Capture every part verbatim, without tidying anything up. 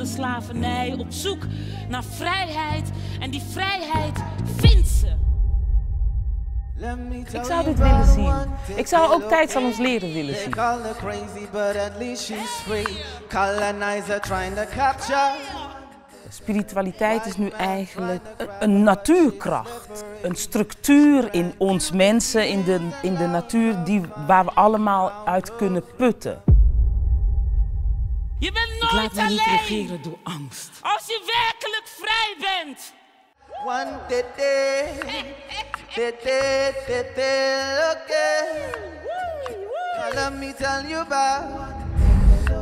Slavernij, op zoek naar vrijheid. En die vrijheid vindt ze. Ik zou dit willen zien. Ik zou ook Tijd zal ons leren willen zien. Spiritualiteit is nu eigenlijk een, een natuurkracht, een structuur in ons mensen, in de, in de natuur die, waar we allemaal uit kunnen putten. Je bent nooit alleen. Ik laat me niet regeren door angst. Als je werkelijk vrij bent. One tete, tete, tete, okay. Let me tell you about.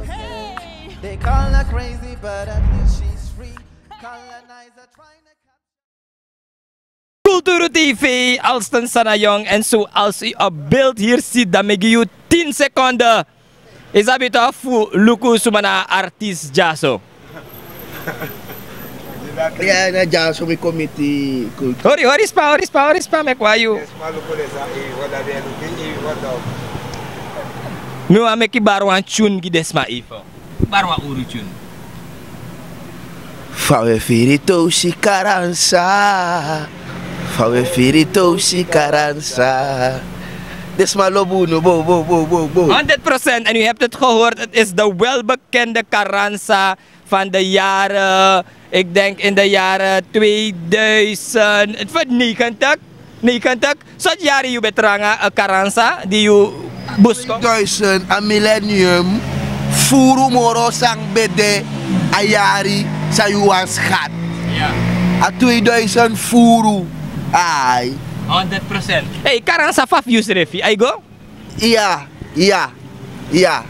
Hey. They call her crazy, but at least she's free. Colonizer trying to Kulturu T V, Alston Sanayong, en zoals u op beeld hier ziet, dan megi u tien seconden. Is abito fu luku suma na artist dyaso. Ya, na dyaso mi kon miti kulturu. Hori, hori spa, hori spa, hori spa, meki wan yu. Mi wani meki bari wan tune gi den sma even. Bari wan uru tune. Fa we firi tosi karansa. Fa we firi tosi karansa. Den sma lobi unu, bo, bo, bo, bo, bo. Honderd procent, en u hebt het gehoord, het is de welbekende karansa van de jaren, ik denk in de jaren tweeduizend, het wordt negentig, negentig. Sortu yari yu ben tranga, eh, karansa di yu busko? Tweeduizend, a millennium, furu moro san ben de a yari san yu wani skat. Ya. A tweeduizend furu. Ai. Honderd procent. Hey, karansa, fa fu yusrefi, a e go? Ya, ya, ya.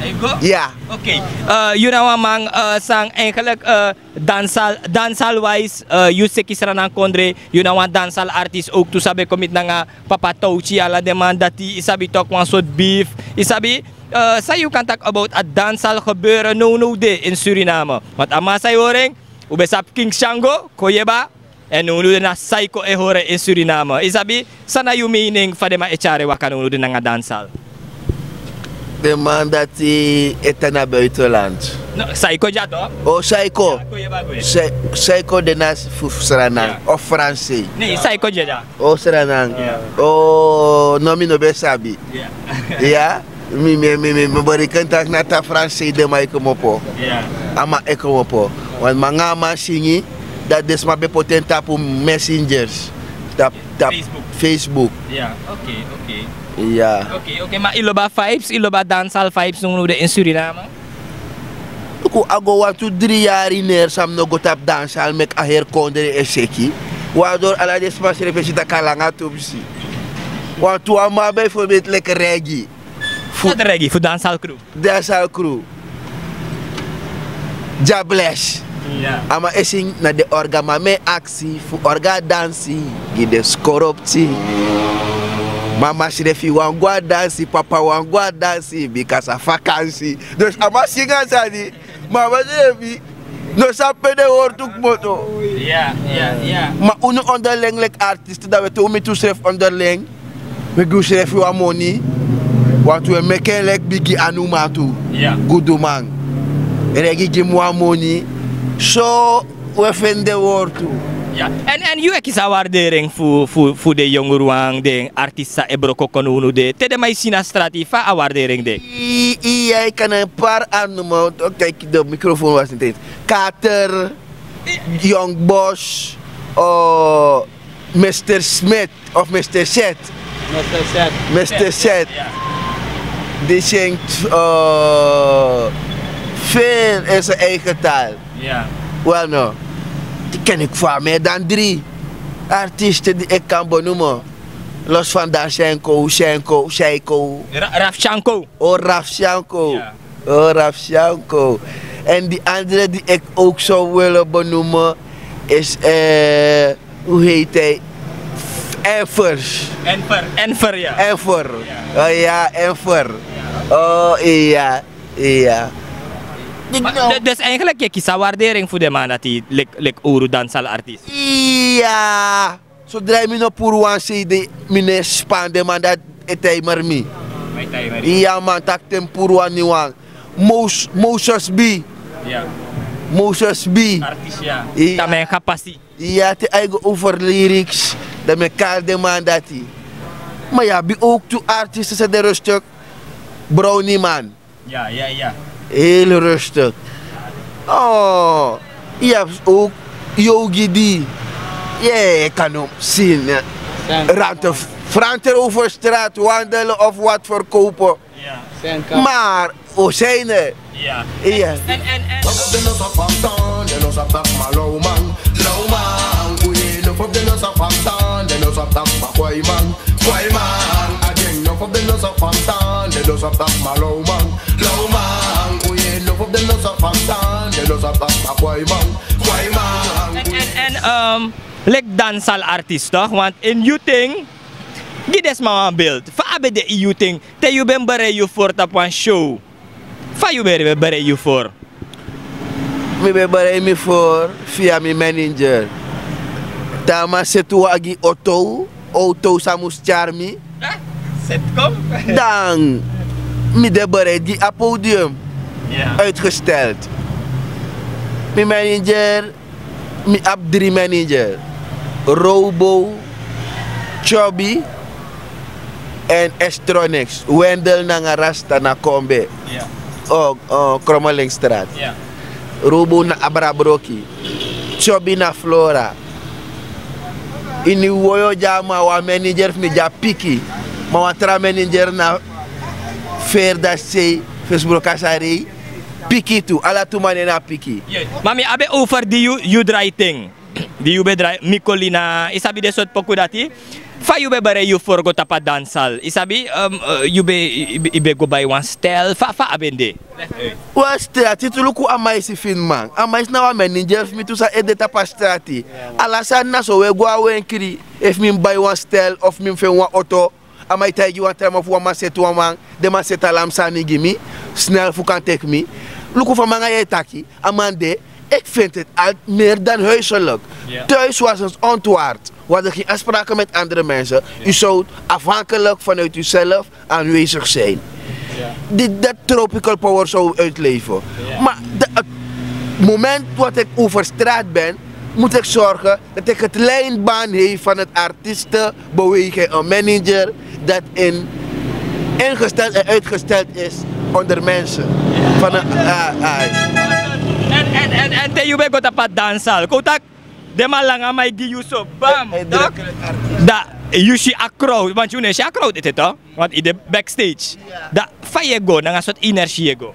A e go? Ya. Oké. Eh, yu na wan man, eh, san eigenlijk, eh, dansal, dansal wise, eh, yu seki Sranan kondre, yu na wan dansal artist ook tu, san ben kon miti nanga Papa Touchy, ala den man dati, i sabi tok wan sortu beef, i sabi, eh, san yu kan taki about a dansal gebeuren nownow de in Suriname. Want a man san yu hori en, u ben sabi King Shango, Koyeba, en nownow de na Saiko e hori en in Suriname. I sabi, san na yu mening fa den man e tyari waka nownow de nanga dansal? Den man dati e tan na buitenland. No, Saiko dya toch? O, Saiko. Ya, Koyeba gwe. Sa-, Saiko de na fu Sranan, ya, of Fransei. Nee, Saiko dya dya. O, Sranan. Ya. O, no, mi no ben sabi. Ya. Ya. Mi, mi, mi, mi, mi bari kan taki na tapu Fransei den man e komopo. Ya. A man e komopo. Wan man nanga a man singi, dati den sma ben poti en tapu messengers. Tapu, tapu Facebook. Facebook. Ya, oké, oké. Ya. Oké, oké, ma i lobi a vibes, i lobi a dansal vibes nownow de in Suriname? Luku, a go wantu dri yari neri san mi no go tapu dansal, meki a heri kondre e seki. Waardoor ala den sma srefi e si taki a langa tu pisi. Wantu wan man bijvoorbeeld leki Reggie. Fu, sortu Reggie, fu dansal crew. Dansal crew. Dyables. Ya. A man e singi na den orga, ma mi e aksi fu orga dansi gi den skorupti. Mama srefi wani go a dansi, papa wani go a dansi, bika sa vakansi. Dus a man singi a sani, ma a man srefi no sabi pe den wortu komoto. Ya, ya, ya. Ma unu onderling leki artisti, dan we tu, un miti unsrefi onderling. We gi unsrefi wan moni. Wantu we meki en leki bigi anu man tu. Ya. Guduman. Reggie gi mi wan moni. So we feni den wortu. Ya. En, en yu e kisi a waardering fu, fu, fu den yonguruwan, den artisti san e broko kon na unu de. Te den man e si na strati, fa a waardering de? I, i, ya, i kan na en pari anu man. Oké, de microfoon was niet eens. Kater, Young Boss, eh, Mister Smith of Mister Set. Mister Set. Mister Set. Ya. Die zingt, eh, veel in zijn eigen taal. Ya. Wel no. Die ken ik voor meer dan drie artiesten die ik kan benoemen. Los van Danchenko, Shenko, Sheiko. Ra-, Raf Shanko. Oh, Raf Shanko. Ya. Oh, Raf Shanko. En die andere die ik ook zou willen benoemen is, eh, hoe heet hij? Enver. Enver, Enver, ya. Enver. Ya. Oh ya, Enver. Ya. Oh ya, ya. Ma, dus, dus eigenlijk yu e kisi a waardering fu den man dati, leki, leki uru dansal artisti. Ya. Sodra mi no puru wan C D, mi no e span, den man dati e timer mi. Ai timer yu. Ya man, taki te mi puru wan nyun wan. Mos-, Moses B. Moses B. Tamen kapasi. Ya, te a e go over lyrics, dan mi e kari den man dati. Ma yu abi ook tu artiesten san de rustig. Brownie man. Heel rustig. Oh, yu abi ook Yogi D. Ye kan no si. Ranten, franten over straat, wandelen of wat verkopen. Maar o zijn er. En, en, en, um, leki dansal artiest toch, want in yu ting, gi den sma wan beeld fa a ben de in yu ting, te yu ben berei yu voor tapu wan show. Fa yu ben berei yu voor? Mi ben berei mi voor via mi manager. Te a man seti wagi oto, oto san mus tyari mi. Dan mi de berei gi a podium. Uitgesteld. Mi manager, mi abi dri manager. Robo, Chubby, en Estronix, Wendel nanga Rasta na Kombe. Kromelingstraat. Robo na Abrabroki. Chubby na Flora. Ini woyo dya ma wan manager fu mi dya piki. Ma wan tra manager na Ferda sei, Fesbroka Sarei. Piki tu, ala tu man na piki. Ma mi abi over di yu, yu drai ting. Di yu ben drai Mikolina, yu sabi den sortu poku dati. Fa yu ben berei yu voor go tapu a dansal? Yu sabi, um, uh, yu ben, yu ben, yu ben go bai wan stel. Fa, fa a ben de? Wan stel, a titi luku a man e si fini man. A man e si na wan manager fu mi tu san e de tapu a strati. Ala sani na so we go a wenkri. Efu mi mus bai wan stel of mi mus feni wan oto. A man e taigi wan tra man fu wan man seti wan man, den man seti ala mi sani gi mi, snel fu kan teki mi. Luku fa mi nanga yu e taki, a man de, ik vind het al meer dan huiselijk. Thuis was het ontwaard. We hadden geen afspraken met andere mensen. U zou afhankelijk vanuit uzelf aanwezig zijn. Dit, dat tropical power zou uitleven. Maar de, het moment wat ik over straat ben, moet ik zorgen dat ik het lijnbaan heeft van het artiestenbeweging, een manager dat in, ingesteld en uitgesteld is onder mensen. Van een, ah, ah. En, en, en, en te yu ben go tapu a dansal. Kon taki, den man langa man e gi yu so, bam. Hey, hey, toch? Druk, druk, artiest. Dan yu si a crowd, want yu no e si a crowd ete toch? Want yu de backstage. Dan fa yu e go, nanga sortu energie yu e go?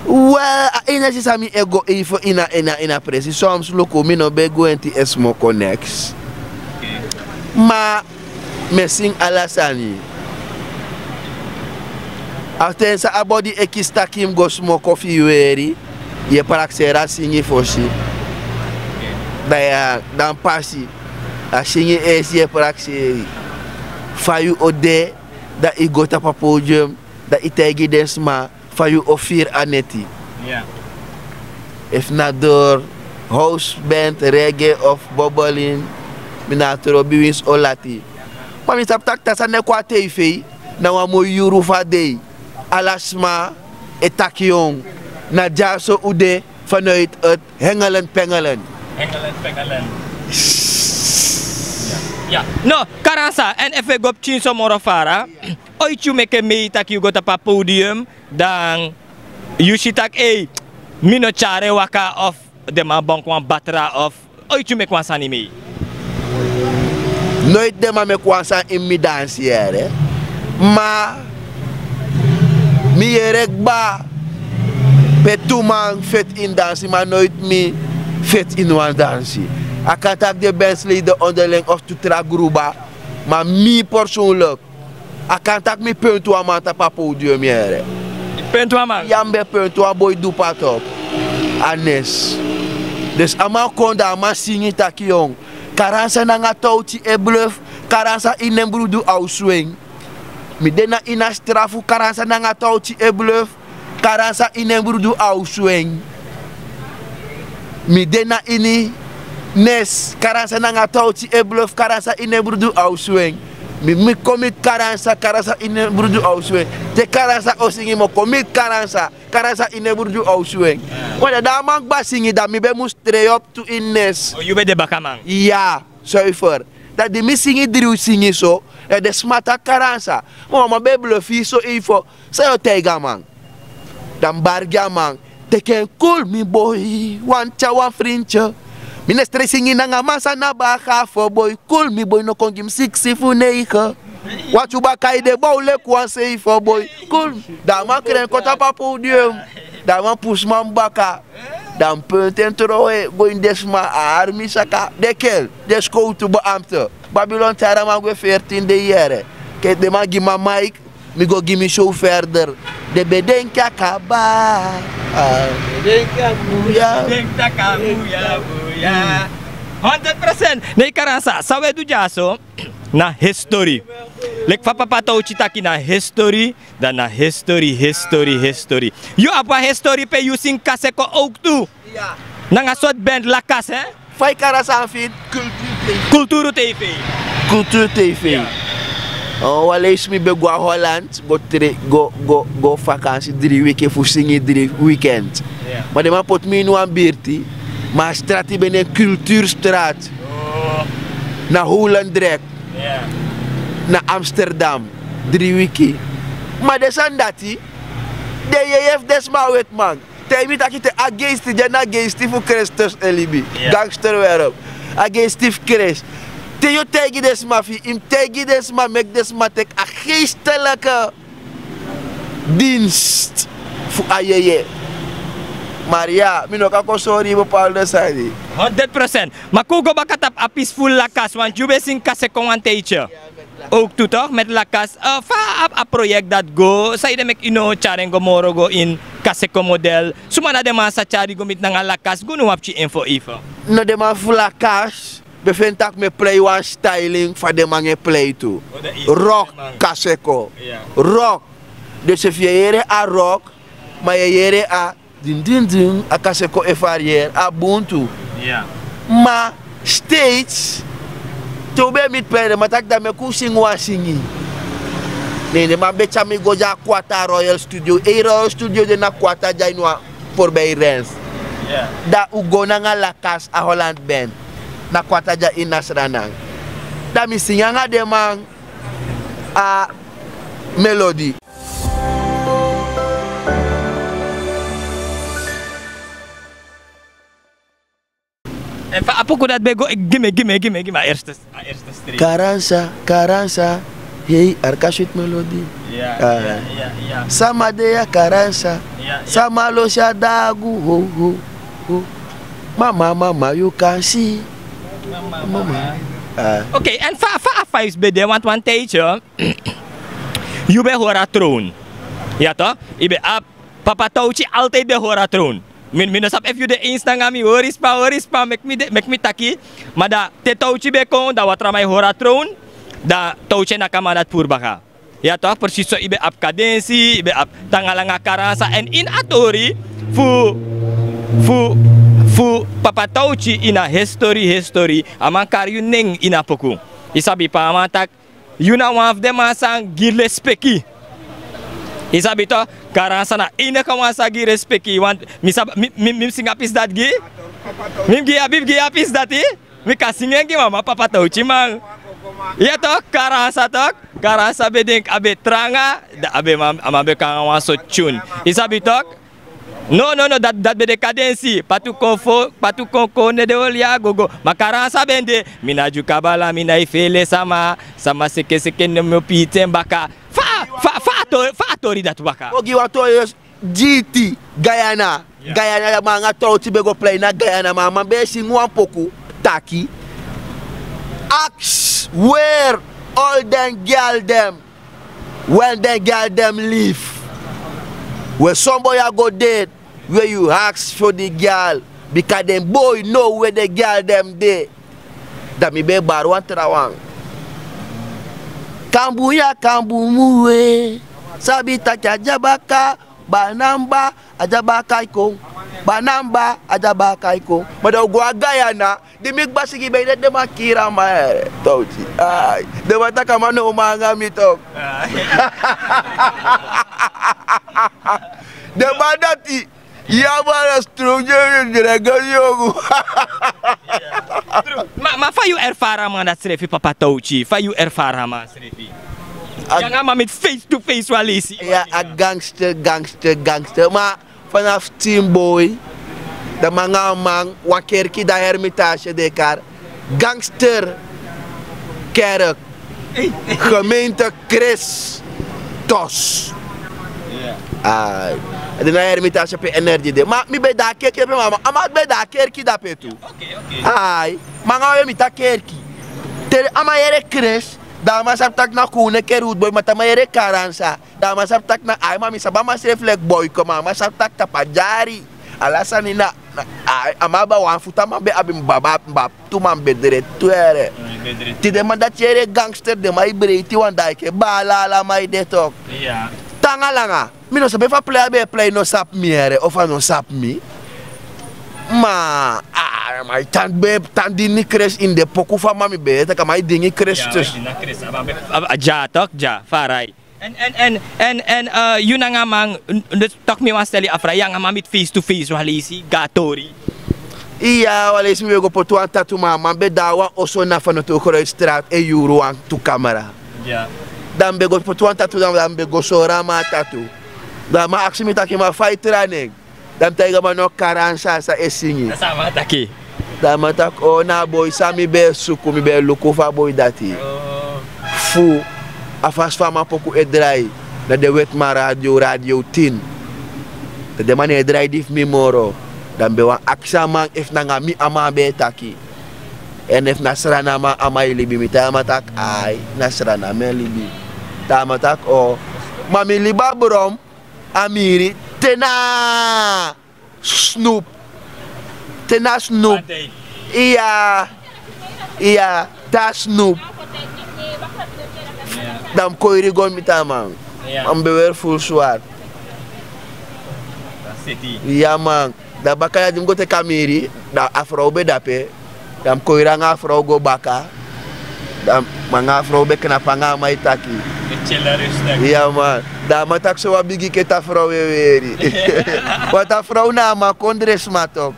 Wel, a energie san mi e go even ini a, ini a, ini a presi. Soms luku mi no ben gwenti e smoko neks. Ma mi e singi ala sani. A ten san a body e kisi taki yu mus go smoko fu yu weri, yu e prakseri a singi fosi. Dan yu, dan pasi. A singi eerst yu e prakseri. Fa yu o de, dan yu go tapu a podium, dan yu taigi den sma fa yu o firi a neti. Efu na door house band, reggae of bubbling, mi no trobi winsi o lati. Ma mi sabi taki te a sani e kon a tv, na wan moi yuru fu a dei. Ala sma e taki yu. Na dyaso un de vanuit het Hengelen Pengelen. Hengelen Pengelen. Ya. No, Karansa, èn efu wi go pikin so moro fara, oiti yu meki mei taki yu go tapu a podium, dan yu si taki, ei, mi no tyari en waka of den man bon kon wan batra of oiti yu meki wan sani mei? Noiti den man meki wan sani ini mi dansi yere. Ma mi yere kba pe tu man feti ini dansi, ma noiti mi feti ini wan dansi. A kan taki den bandsleden onderling of tu tra gruba, ma mi persoonlijk, a kan taki mi penti wan man tapu a podium yere. Penti wan man? Ya, mi ben penti wan boi du patop. A nes. Dus a man kon, dan a man singi taki yu. Karansa nanga towti e bluf, Karansa ini en brudu a o swing. Mi de na ini a strafu, Karansa nanga towti e bluf, Karansa ini en brudu a o swing. Mi de na ini nes, Karansa nanga towti e bluf, Karansa ini en brudu a o swing. Mi mi kon miti karansa, karansa ini en brudu owsu en. Te karansa o singi, mi o kon miti karansa, karansa ini en brudu owsu en. Wan dei dan a man kba singi, dan mi ben mus trei op tu ini nesi. Yu ben de bakaman? Ya, suifer. Dan di mi singi dri singi so, dan den sma taki karansa. Ma wan man ben e blofi yu so efu san yu o taigi a man? Dan mi bari gi a man. Teki en kul mi boi, wan tya wan frinty. Mi ne strei singi nanga man san na baka fo boi. Kul mi boi, no kon gi mi siksi fu neigi. Wan tyu baka yu de bow leki wan sei fo boi. Kul. Dan a man kren kon tapu a podium. Dan a man pusu man baka. Dan mi penti en trowe go ini den sma, a hari mi saka. Den kel, den skowtu beambte. Babilon tyari a man gwe fertin dei yere. Ke den man gi mi a maiki, mi go gi mi show ferder. Den ben denki a kaba. Ah. Den ben denki a kaba. Buya, buya, buya. Honderd procent. Ne karansa, san wi e du dyaso na histori. Leki fa papa Towtyi taki na histori, dan na histori, histori, histori. Yu abi wan histori pe yu singi kaseko owktu. Nanga sortu band lakas, hè? Fa yu kari a sani fu yu? Kulturu T V. Kulturu T V. Kulturu T V. Wan leisi mi ben go na Holland, go tre, go, go, go vakansi dri wiki fu singi dri weekend. Ma den man poti mi ini wan birti, ma a strati ben de Kultuurstraat. Na Holendrecht. Na Amsterdam. Dri wiki. Ma den sani dati, den yeye fu den sma wetiman. Te mi taki te a geisti, den na geisti fu Kristus e libi. Gangster werk. A geisti fu Kris. Te yu taigi den sma fu yu, yu mus taigi den sma, meki den sma teki a geestelijke dienst fu a yeye. Maria, mi no kan kon sori yu bepaalde sani. Honderd procent. Ma kon go baka tapu a peaceful lakas, want yu ben singi kaseko wan tijdje. Owktu toch, met lakas, eh, fa a, a project dati go, san ede meki yu no tyari en go moro go ini kaseko model. Suma na den man sa tyari go miti nanga lakas, go no wan pikin info even. No, den man fu lakas, ben feni tak' mi e plei wan styling fa den man e plei tu. Rock, kaseko. Rock. Dus efu yu e yere a rock, ma yu e yere a Din din din, a kaseko e varier, a bun tu. Ma steeds, te un ben e miti pere, ma taki dan meki un singi wan singi. Ne, ne, ma ben tyari mi go dya Akwata Royal Studio. Ei, Royal Studio de na Akwata dya ini wan voorbij Rens. Dan un go nanga lakas a Holland Band. Na Akwata dya ini Nasranan. Dan mi singi nanga den man a melodi. Èn fa a poku dati ben go, gi mi, gi mi, gi mi, gi mi a eerste, a eerste streep. Karansa, karansa, hei, arka switi melodi. Ya, ya, ya, ya. Sama de ya karansa, sama lo si a dagu, ho, ho, ho. Mama, mama, yu kan si. Mama, mama. Ok, èn fa, fa a vibes ben de, want wan tijdje yu ben hori a troon. Ya toch? Yu ben abi, papa Towtyi altijd ben hori a troon. Mi, mi no sabi efu yu de eens nanga mi, hori span, hori span, meki mi de, meki mi taki. Ma dan te Towtyi ben kon, dan wan tra man e hori a troon, dan Towtyi e naki a man dati puru baka. Ya toch, precies so yu ben abi Kadensi, yu ben abi Tangalanga, Karansa, èn ini a tori fu, fu, fu papa Towtyi ini a history, history, a man kari yu nen ini a poku. Yu sabi pe a man taki, yu na wan fu den man san gi respeki. Yu sabi toch, Karansa na a enige wan san gi respeki, want mi sabi, mi, mi, mi singi a pisi dati gi. Mi gi a, mi gi a pisi dati. Mi kan singi en gi mama, papa Towtyi man. Ya toch, Karansa toch. Karansa ben denki a ben tranga, dan a ben man, a man ben kon nanga wan sortu tune. Yu sabi toch? No, no, no, dati, dati ben de Kadensi. Patu kon fo, patu kon kon, ne den oli a gogo. Ma Karansa ben de, mi na Dyukabala, mi na e fele sama. Sama seke seke, no mi o piti en baka. Fa, fa, fa a tori, fa a tori dati waka? Ogi, wan tori esi. G T, Guyana. Ya. Guyana, ya, ma nanga Towtyi ben go plei na Guyana, ma a man ben e singi wan poku taki: Ask where all den gyal dem, when den gyal dem leave. We son boi ya go dead, we yu ask for di gyal, bika den boi know we den gyal dem de. Dan mi ben e bari wan trawan. Kambuya, kambu muwe, sabi taki a dyabaka, banamba, a dyabaka e kon. Banamba a dya baka e kon. Ma dan un go na Guyana, di mi kba siki ben de, den man kiri a man yere. Towti. Ai. Den man taki a man no man anga mi tok. Den man dati. Ya man na strong, den dregel yogu. Ma fa yu erfari a man dati srefi, papa Towti? Fa yu erfari a man srefi? Yu anga a man miti face to face wan leisi. Ya, a gangster, gangster, gangster. Ma fanafu tin boi, dan mi anga a man, wan kerki, dan Hermitage de kari, gangster kerk, gemeente Christus. Ai. A de na Hermitage pe Energy de. Ma mi ben de a kerki dape, mama. A man ben de a kerki dape tu. Ai. Ma anga wan mi tan kerki. Te a man yere Christ, dan a man sabi taki na kownu e keri unu boi, ma te a man yere Karansa, dan a man sabi taki na, ai, ma mi sabi a man srefi leki boiko, ma a man sabi taki tapu a dyari. Ala sani na, na, ai, a man abi a wan futu, a man ben abi, mi baba, mi baba tu man ben dre tu yere. Te den man dati yere gangster, den man e breiti wan, dan enke baala ala man e de tok. Te anga langa, mi no sabi efu a plei a ben e plei no sabi mi yere, of a no sabi mi. Ma, ai, ma a e tan ben, tan dini Christ ini den poku fu a man, mi ben e taki a man e dingi Christus. A, a, dya tok, dya, farai. En, en, en, en, en, eh, yu nanga a man, n-, n-, tok mi wan stel yu a vraag, yu anga a man miti face to face wan leisi, go na tori? Iya, wan leisi mi ben go poti wan tatu, ma a man ben de na wan oso na Vanuatu Grootstraat e yuru wantu kamera. Dan mi ben go poti wan tatu, dan, dan mi ben go sori a man a tatu. Dan a man aksi mi taki, ma fa yu tra nen? Dan mi taigi a man no, Karansa san e singi. San a man taki? Dan a man taki, o, na a boi san mi ben e suku, mi ben e luku fu a boi dati. Fu a fasi fa a man poku e drai, na den wetiman radio, Radio Tin. Dan den man no e drai di fu mi moro. Dan mi ben wani aksi a man efu nanga mi a man ben e taki. Èn efu na Sranan a man e libi, mi taigi a man taki, ai, na Sranan a man e libi. Dan a man taki, o, ma mi libi a bron, a miri, te na snup. Te na snup. Iya. Iya, te na snup. Dan mi koiri go miti a man. Ma mi ben weri fulu swart. Iya man. Dan baka ya di mi go teki a miri, dan a frow ben de ape. Dan mi koiri anga a frow go baka. Dan mi anga a frow ben knapu anga a man e taki. Iya man. Dan a man taki so wan bigi keti a frow e weri. Want a frow na a man kondre sma tok.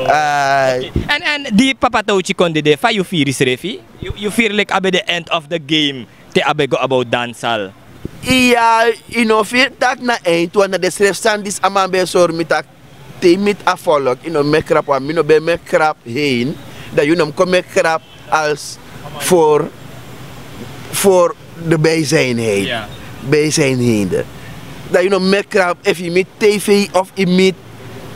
Ai. En, en di papa Towti kon dede, fa yu firi yusrefi? Yu, yu firi leki a ben de end of the game te a ben go about dancehall? Iya, yu no firi taki na eind, want na den srefi sani disi a man ben e sori mi taki te yu miti a folk, yu no meki grap, want mi no ben e meki grap heen, dan yu no mus kon meki grap als voor, voor de bijzijnheid. Bijzijnheden. Dan yu no mus meki grap efu yu miti tv of yu miti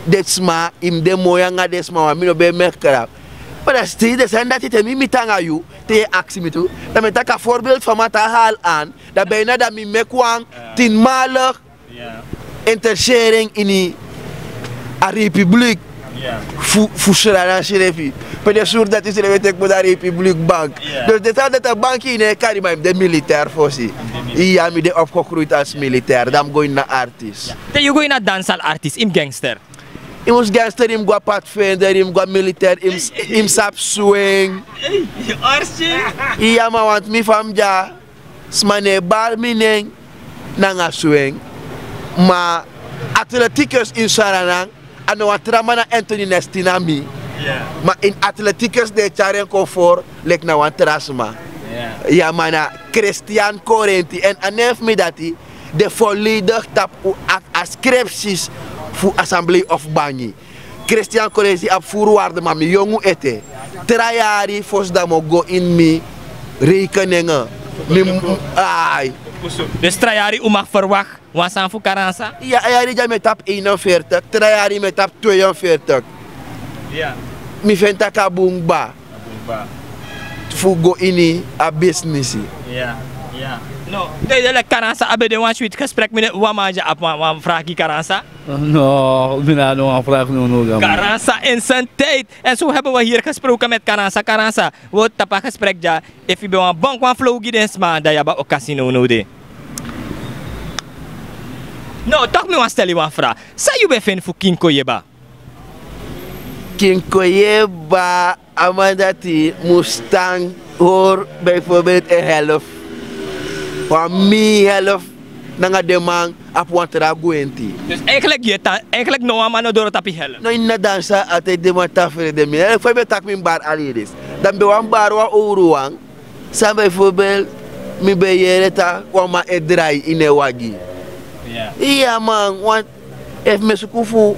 den sma, yu mus de moi anga den sma, want mi no ben e meki grap. Ma dan still den sani dati, te mi miti anga yu, te yu e aksi mi tu, dan mi e taki a voorbeeld fa a man tan hali an, dan bijna dan mi meki wan tienmalig interessering ini a republiek fu, fu Sranan srefi. Pe den suri dati srefi e teki poti a republiek bank. Dus den sani dati, a bank ini e kari, ma yu mus de militair fosi. Iya, mi de opgegroeid als militair, dan mi go ini na artiest. Te yu go ini na dancehall artiest, yu mus gangster? Yu mus gangster, yu mus go na Pathfinder, yu mus go na militair, yu mus, yu mus sabi swing. Iya man, want mi fa mi de ya, sma no e bari mi nen nanga swing. Ma atleticus ini Sranan, a no wan tra man na Anthony Nestina mi. Ma ini atleticus den e tyari en kon voor leki na wan tra sma. Iya man, na Christian Corenti. Èn a nen fu mi dati de volledig tapu a, a scripties fu Assemblee of Bangi. Christian Corenti abi furu waarde, ma mi yongu ete. Tra yari fosi dan mi o go ini mi rekeningen. Mi, ai. Dus tra yari un mag verwacht wan sani fu Karansa? Iya, a yari dya mi e tapu eenenveertig, tra yari mi e tapu tweeënveertig. Mi feni taki a bun kba fu go ini a bisnisi. No, te yu de leki Karansa, a ben de wan switi gesprek, mi no, wan man dya abi wan, wan vraag gi Karansa? No, mi no abi no wan vraag, no, no. Karansa in zijn tijd. En zo hebben we hier gesproken met Karansa. Karansa, wi tapu a gesprek dya. Efu yu ben wani bonk wan flow gi den sma, dan yu abi a okasi nownow de. No, toch mi wani stel yu wan vraag. San yu ben feni fu King Koyeba? Kinko yeba, a man dati mus tan hori bijvoorbeeld en helft. Wan mi helft nanga den man abi wan tra gwenti. Dus eigenlijk yu e tan, eigenlijk no wan man no doro tapu yu helft. No, ini na dansa altijd den man tafrede mi. Fa yu ben taki mi mus bari a ladies. Dan mi ben wani bari wan owru wan. San bijvoorbeeld mi ben yere taki wan man e drai ini en wagi. Iya man, want efu mi e suku fu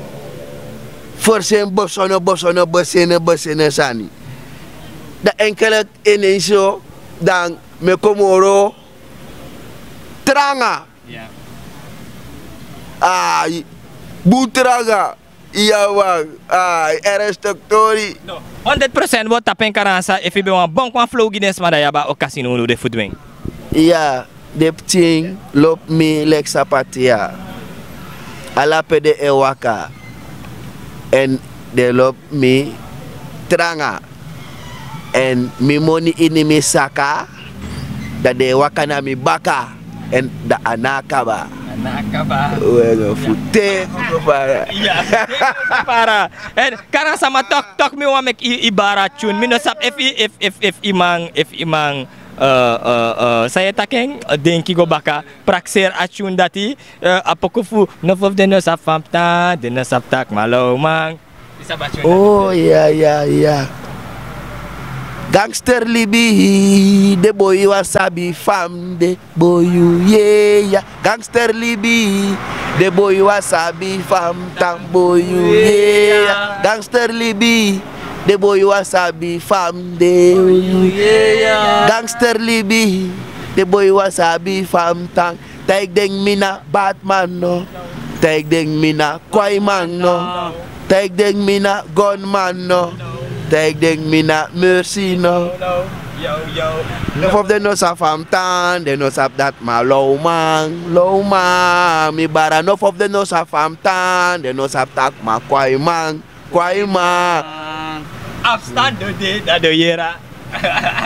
fersen bosono bosono besene besene sani, dan enkelek ini en so, dan mi e kon moro tranga. Ai, bun tranga. Iya man, ai, ernstig tori. Honderd procent wi o tapu en. Karansa, efu yu ben wani bonku wan flow gi den sma, dan yu abi a okasi now, now den fu du en. Iya, den pikin lobi mi leki sapati ya. Ala pe den e waka, èn den lobi mi tranga. Èn mi moni ini mi saka, dan den e waka na mi baka. Èn dan a no kaba. We no fu te go fara. Èn Karansa, ma tok tok, mi wani meki yu bari a tune. Mi no sabi efu yu, efu, efu, efu yu man, efu yu man, eh, eh, eh, san yu e taki en, denki go baka, prakseri a tune dati, eh, a poku fu nofo fu den no sabi fa mi tan, den no sabi taki mi na lawman. Oh, ya, ya, ya. Gangster libi, den boi wan sabi fa mi de, boi, yeah, yeah. Gangster libi, den boi wan sabi fa mi tan, boi, yeah, yeah. Gangster libi, den boi wan sabi fa mi de, boi, yeah, yeah. Gangster libi, den boi wan sabi fa mi tan. Taigi den mi na badman no. Taigi den mi na kwaiman no. Taigi den mi na gunman no. Taigi den mi na mercy no. Nofo fu den no sabi fa mi tan, den no sabi dati mi na lawman, lawman. Mi bari, nofo fu den no sabi fa mi tan, den no sabi taki mi na kwaiman, kwaiman. Afstand dode, dan den o yere.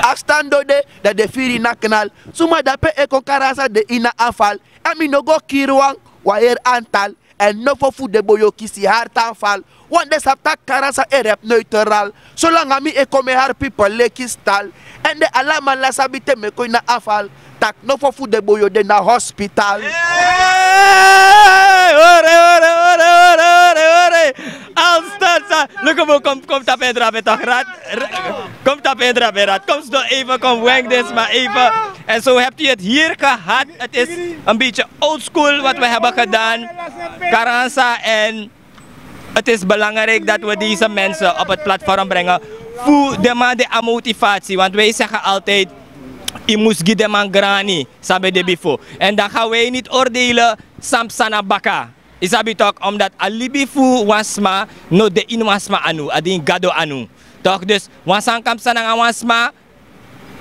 Afstand dode, dan den firi na knal. Suma dape e kon? Karansa de ini a afval. Èn mi no go kiri wan, wan heri antal. Èn nofo fu den boi o kisi hartaanval. Want den sabi taki Karansa e rep neutral. Solanga mi e kon, mi e hari pipel leki stal. Èn den alamala sabi te mi e kon ini a afval, taki nofo fu den boi o de na hospital. Hey! Hore, hore, hore, hore, hore, hore. Alstad sa. Luku, kom, kom tapu en drape toch, rat. Kom tapu en drape, rat. Kom sidon even, kom wenk den sma even. En zo hebt u het hier gehad. Het is een beetje old school wat we hebben gedaan. Karansa, en het is belangrijk dat we deze mensen op het platform brengen. Fu den man de a motivatie, want wij zeggen altijd, yu mus gi den man grani san ben de bifo. En dan gaan wij niet oordelen san psa na baka. Yu sabi toch, omdat a libi fu wan sma no de ini wan sma anu, a de ini Gado anu. Toch, dus wan sani kan psa nanga wan sma,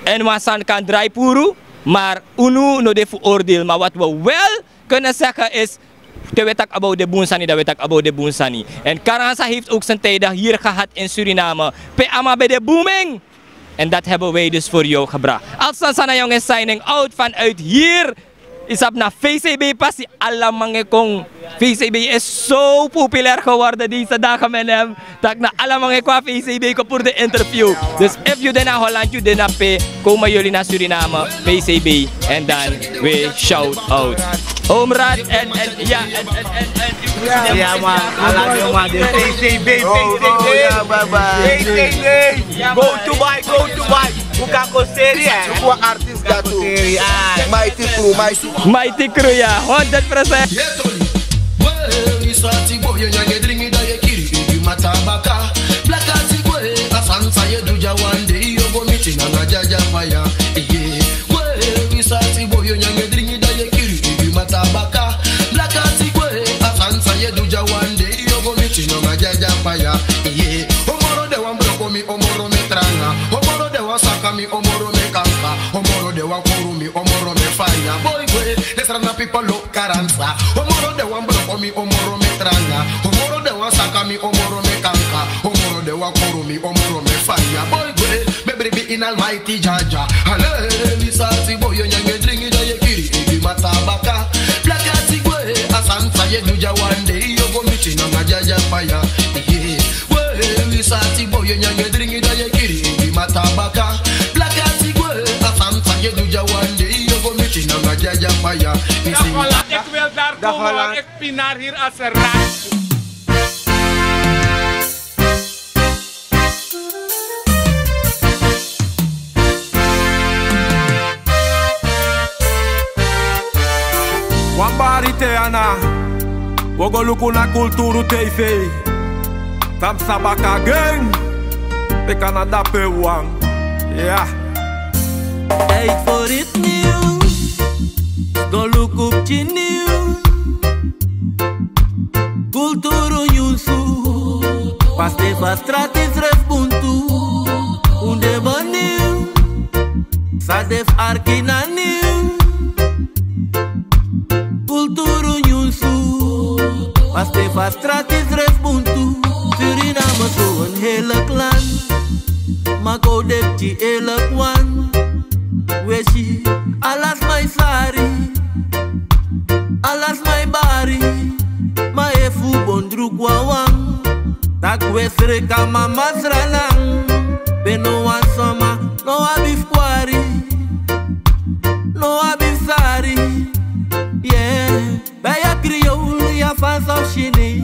èn wan sani kan drai puru, maar unu no de fu oordeel. Maar wat we wel kunnen zeggen is, te we taki about den bun sani, dan we taki about den bun sani. En Karansa heeft ook zijn tijden hier gehad in Suriname. Pe a man ben de booming. En dat hebben wij dus voor jou gebracht. Alstad Sana Jong is signing out vanuit hier. Yu sabi, na V C B pasi, ala man e kon. V C B is zo populair geworden deze dagen, meneer. Taki na ala man e kon na V C B kon puru den interview. Dus efu yu de na Holland, yu de na pe, komen jullie naar Suriname, V C B, en dan we shout out. Omraad en, en, ja, en, en, en, en. Ja, man, ala man de V C B, V C B. Go to buy, go to buy. Buka koseri, eh. Buka artist. Mighty Crew, Mighty Crew. Mighty Crew, ya, honderd percent. Yes, Tony. Well, yu sati boy, yu nyange dringi, dan yu e kiri igi matabaka. Blakati gwe, a sani san yu e du dya, one day yu o go miti nanga Jaja fire. Yeah. Well, yu sati boy, yu nyange dringi, dan yu e kiri igi matabaka. Blakati gwe, a sani san yu e du dya, one day yu o go miti nanga Jaja fire. Yeah. Omoro den wan broko mi, omoro mi e tranga. Omoro den wan saka mi, omoro mi e kansa. Omoro den wan kuru mi, omoro mi e faya. Boy gwe, den Sranan people lobi Karansa. Omoro den wan broko mi, omoro mi e tranga. Omoro den wan saka mi, omoro mi e kansa. Omoro den wan kuru mi, omoro mi e faya. Boy gwe, mi e bribi ini Almighty Jaja. Ale, yu sati boy, yu nyange dringi, dan yu e kiri igi matabaka. Blakati gwe, a sani san yu e du dya, one day yu o go miti nanga Jaja fire. Yeah. Well, Sati boy, yu nyan, yu dringi, dan yu kiri, yu mata baka. Blaka si gwe, a san san yu du dya wan dei, yu go miti nanga Dyadyapaya. Mi si. Dagolan, ik wil daar komen, want ik pinaar hier als een rat. Wan bari te ana, wi o go luku na Kulturu T V. San psa baka gen, te Canada pe wan. Ya. Tijd voor iets nieuws. Go luku pikin nieuws. Kulturu nyunsu. Paste fa strati srefi buntu. Un de benieuwd. San de fu arki na nieuw. Kulturu nyunsu. Paste fa strati srefi buntu. Suriname so een heerlijk land. Ma kon de pikin eerlijk wan. We si ala sma e sari. Ala sma e bari. Ma efu un bon druku wawan, taki we sreka mama sranan. Pe no wan sama no abi fu kwari. No abi fu sari. Yeah. Bij a Creool, Javaans of Chinees.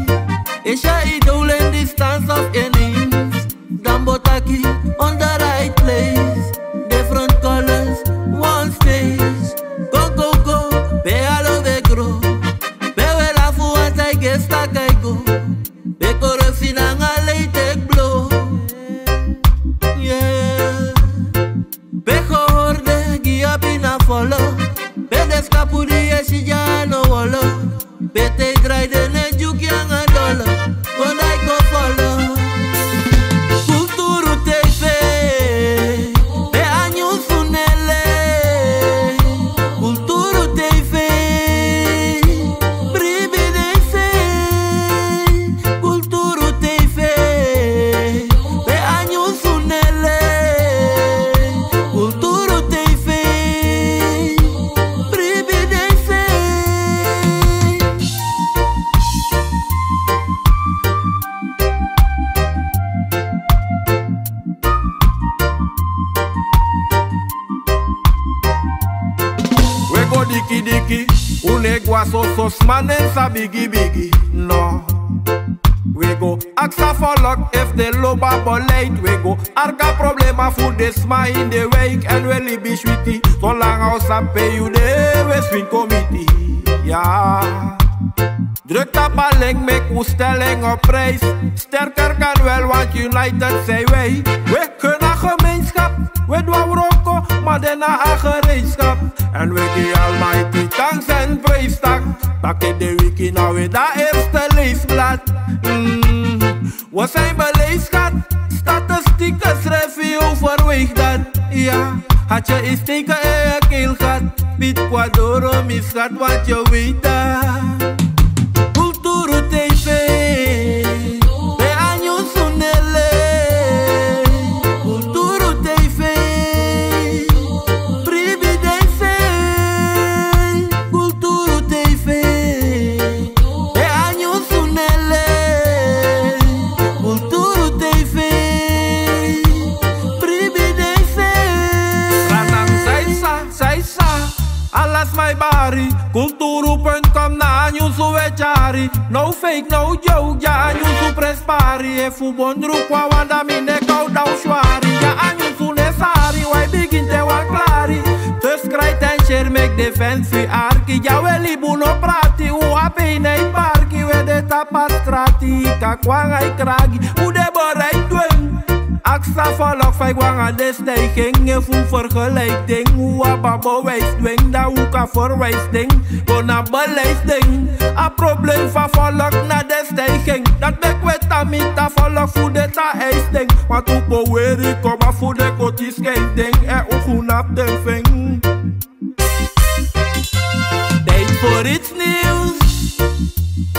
Is je idool in die stand of ineens. Dan bo taki on the right place. Different colors, one space. Go, go, go, pe alo we grow. Pe we lafu want I guess taki I go. Pe korosi nanga lei teki blow. Yeah. Pe gehoor de gi abi na folo. Pe de skapu di e si dya no wolo. Pe te drai de ne dyuki anga dolo. Kon dai kon folo. Kulturu T V. Pe a nyunsu nele. Kulturu T V. Bribi den sei. Kulturu T V. Pe a nyunsu nele. Kulturu T V. Bribi den sei. We go diki diki, un no e go a soso sma, nen sa bigi bigi, no. We go aksi a folku efu den lobi a beleid, we go arki a problema fu den sma ini den wijk, èn we libi switi, solanga un sabi pe yu de, we swinkomiti, ya. Druk tapu a link, meki un stel en op prijs. Sterker kan wel, want united zijn wij. We kunnen gemeenschap, we doen wroko, maar daarna aan gereedschap. En we geven Almighty thanks en prijs, tak, taki de wiki na we dat eerste leesblad. Mm. We zijn beleefd, schat. Statistieken schrijven je overweeg dat. Ja, had je eens teken in je keel gehad. Piet Kwadoro, mi schat, wat je weet dat. Kulturu T V. Pe a nyunsu nele. Kulturu T V. Bribi den sei. Kulturu T V. Pe a nyunsu nele. Kulturu T V. Bribi den sei. Franan saisa, saisa. Ala sma e bari. Kulturu punt com na a nyunsu we tyari. No fake, no joke, dya a nyunsu prespari. Efu bon druku wawan, dan mi no e kon downswari. Dya a nyunsu nesari, wi e bigin te wan klari. Subscribe en share, meki den fans fu yu arki. Dya we libi, un no prati, un abi ini parki. We de tapu a strati, kakwan ai kragi. Un de bereid dwen. Aksi a folku fa yu go anga den stijging. Efu un vergelijk den, un abi a bewijs dwen. Dan un kan verwijs den go na beleid den. A probleem fu a folku na den stijging. Dati meki we tan miti a folku fu den tan eis den. Ma tu poweri kaba fu den koti skei den. Èn un go na den feng. Tijd voor iets nieuws.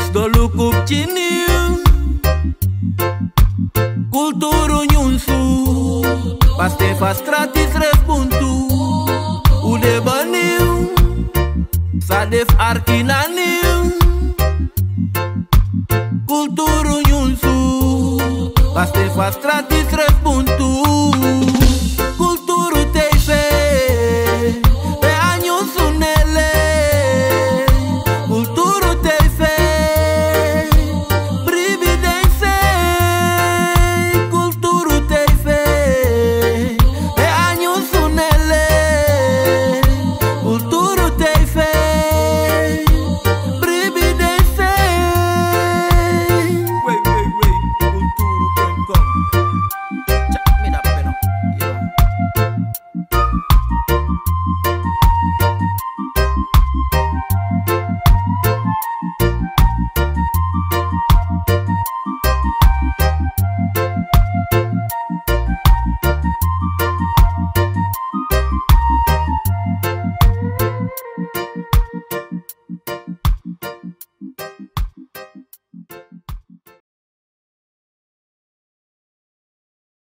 Sdoluku pikin nieuws. Kulturu nyunsu. Paste fa strati srefi buntu. Un de benieuwd. San de fu arki na nieuw. Kulturu nyunsu. Paste Patrati srefbuntu.